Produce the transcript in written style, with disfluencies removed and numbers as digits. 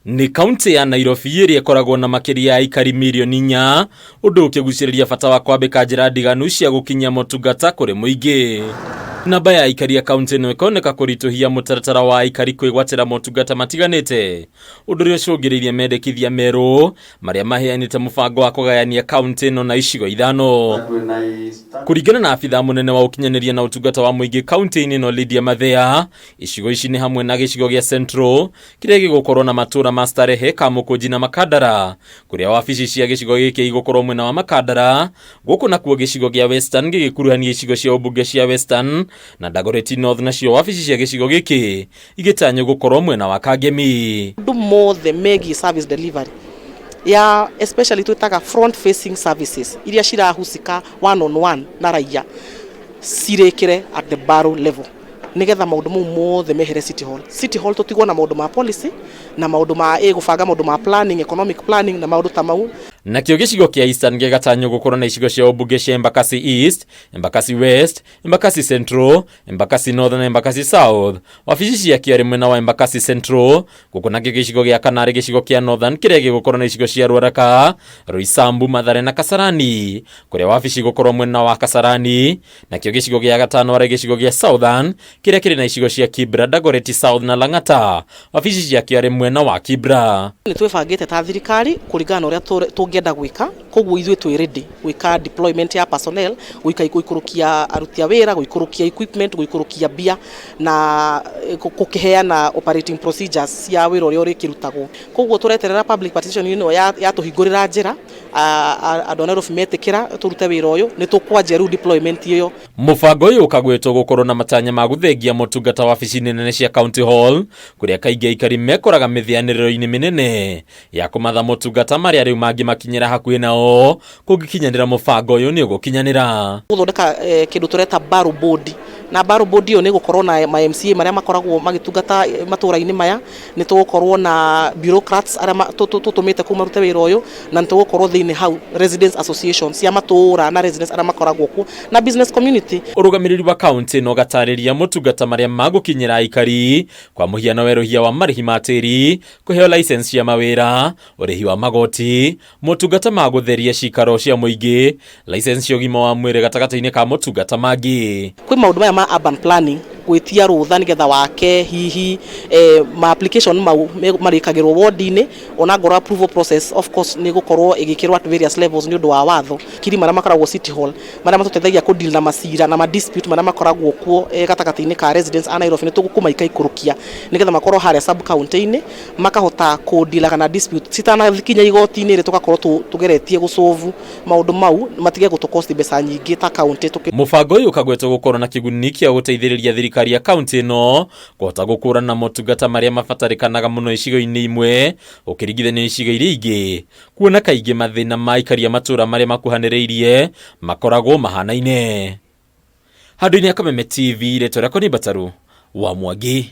Nĩ kaunti ya Nairobi ĩrĩa ĩkoragwo na makĩria ya aikari mirioni 4, ũndũ ũkĩgucĩrĩria bata wa kwambĩka njĩra ndiganu cia gũkinyia motungata kũrĩ mũingĩ. Namba ya aikari a kaunti ĩno ĩkoneka kũritũhia mũtaratara wa aikari kwĩgwatĩra motungata matiganĩte, ũndũ ũrĩa ũcũngĩrĩirie mendekithia merũ marĩa maheanĩte mũbango wa kũgayania kaunti ĩno na icigo 5. Kũringana na abithaa mũnene wa ũkinyanĩria na ũtungata wa mũingĩ kaunti-inĩ ĩno Lydia Mathea, icigo ici nĩ hamwe na gĩcigo gĩa Central kĩrĩa gĩgũkorwo na matũũra ma Starehe, Kamũkũnji na Makandara, kũrĩa wabici cia gĩcigo gĩkĩ igũkorwo mwena wa Makandara, gũkũ nakuo gĩcigo gĩa Western gĩgĩkuruhania icigo cia ũmbunge cia Western na Dagoretti North, nacio wabici cia gĩcigo gĩkĩ igĩtanywo gũkorwo mwena wa Kangemi. Maũndũ mothe megiĩ service delivery ya especially twĩtaga front facing services iria cirahusika one on one na raia cirĩkĩre at the borough level, nigetha maũndũ mau mothe mehere City Hall. City Hall tũtigwo na maũndũ ma policy na maũndũ ma gũbanga maũndũ ma planning, economic planning na maũndũ ta mau. Nakĩo gĩcigo kĩa Eastern gĩgatanywo gũkorwo na icigo cia ũmbunge cia Embakasi East, Embakasi West, Embakasi Central, Embakasi North na Embakasi South. Wabici ciakĩo arĩ mwena wa Embakasi Central, gũkũ nakĩo gĩcigo gĩa kana arĩ gĩcigo kĩa Northern kĩrĩa gĩgũkorwo na icigo cia Ruaraka, Roysambu, Mathare na Kasarani, kũrĩa wabici igũkorwo mwena wa Kasarani. Nakĩo gĩcigo gĩa gatano arĩ gĩcigo gĩa Southern kĩrĩa kĩrĩ na icigo cia Kibra, Dagoretti South na Lang'ata. Wabici ciakĩo arĩ mwena wa Kibra. Nĩ twĩbangĩte ta thirikari kũringana na ũrĩa tũngĩenda gwĩka, koguo ithuĩ twĩ ready gwĩka deployment ya personnel, gwĩka gũikũrũkia aruti a wĩra, gũikũrũkia equipment, gũikũrũkia mbia na gũkĩheana operating procedures cia wĩra ũrĩa ũrĩkĩrutagwo. Koguo tũreterera public participation ĩno yatũhingũrĩra njĩra, andũ a Nairobi metĩkĩra tũrute wĩra ũyũ, nĩ tũkwanjia rĩu deployment ĩyo. Mũbango ũyũ ũkagwetwo gũkorwo na matanya ma gũthengia motungata wabici nene cia County Hall, kũrĩa kaingĩ aikari mekoraga mĩthĩanĩrĩro-inĩ mĩnene ya kũmatha motungata marĩa rĩu mangĩmakinyĩra hakuhĩ nao. Kũngĩkinyanĩra mũbango ũyũ nĩ ũgũkinyanĩra. Gũthondeka kĩndũ tũreta borough board, na borough board ĩyo nĩ gũkorwo na ma MCA marĩa makoragwo magĩtungata matũra-inĩ maya, nĩ tũgũkorwo na bureaucrats arĩa tũtũmĩte kũu marute wĩra ũyũ, na nĩ tũgũkorwo thĩinĩ hau residents association cia matũra na residents arĩa makoragwo kuo na business community. Ũrũgamĩrĩri wa kaunti ĩno ũgatarĩria motungata marĩa magũkinyĩra aikari, kwa mũhiano werũhia wa marĩhi ma tĩri, kũheo license cia mawĩra, ũrĩhi wa magoti, motungata ma gũtheria cikaro cia mũingĩ, license cia ũgima wa mwĩrĩ gatagatĩ-inĩ ka motungata mangĩ. Kwĩ maũndũ maya ma urban planning, gwĩtia rũtha nĩgetha wake hihi ma application mau marĩkagĩrwo ward-inĩ, ona ngorwo approval process of course nĩ gũkorwo ĩgĩkĩrwo at various levels nĩ ũndũ wa watho. Kiri marĩa makoragwo City Hall marĩa matũteithagia kũ deal na macira na ma dispute marĩa makoragwo kuo gatagatĩ-inĩ ka residents a Nairobi, nĩ tũkũmaika ikũrũkia nĩgetha makorwo harĩa sub county-inĩ makahota kũ dealaga na dispute citanakinya igoti-inĩ, rĩ tũgakorwo tũgeretie gũsolve maũndũ mau matige gũtũ cost mbeca nyingĩ ta county. Mũbango ũyũ ũkagwetwo gũkorwo na kĩguni kĩa gũteithĩrĩria thirikari ya kaunti ĩno kũhota gũkũrana motungata marĩa mabatarĩkanaga mũno icigo-inĩ imwe ũkĩringithania icigo iria ingĩ, kuona kaingĩ mathĩna ma aikari a matũũra marĩa makuhanĩrĩirie makoragwo mahanaine. Handũ-inĩ ya Kameme TV, rĩtwa rĩakwa nĩ Mbataru wa Mwangi.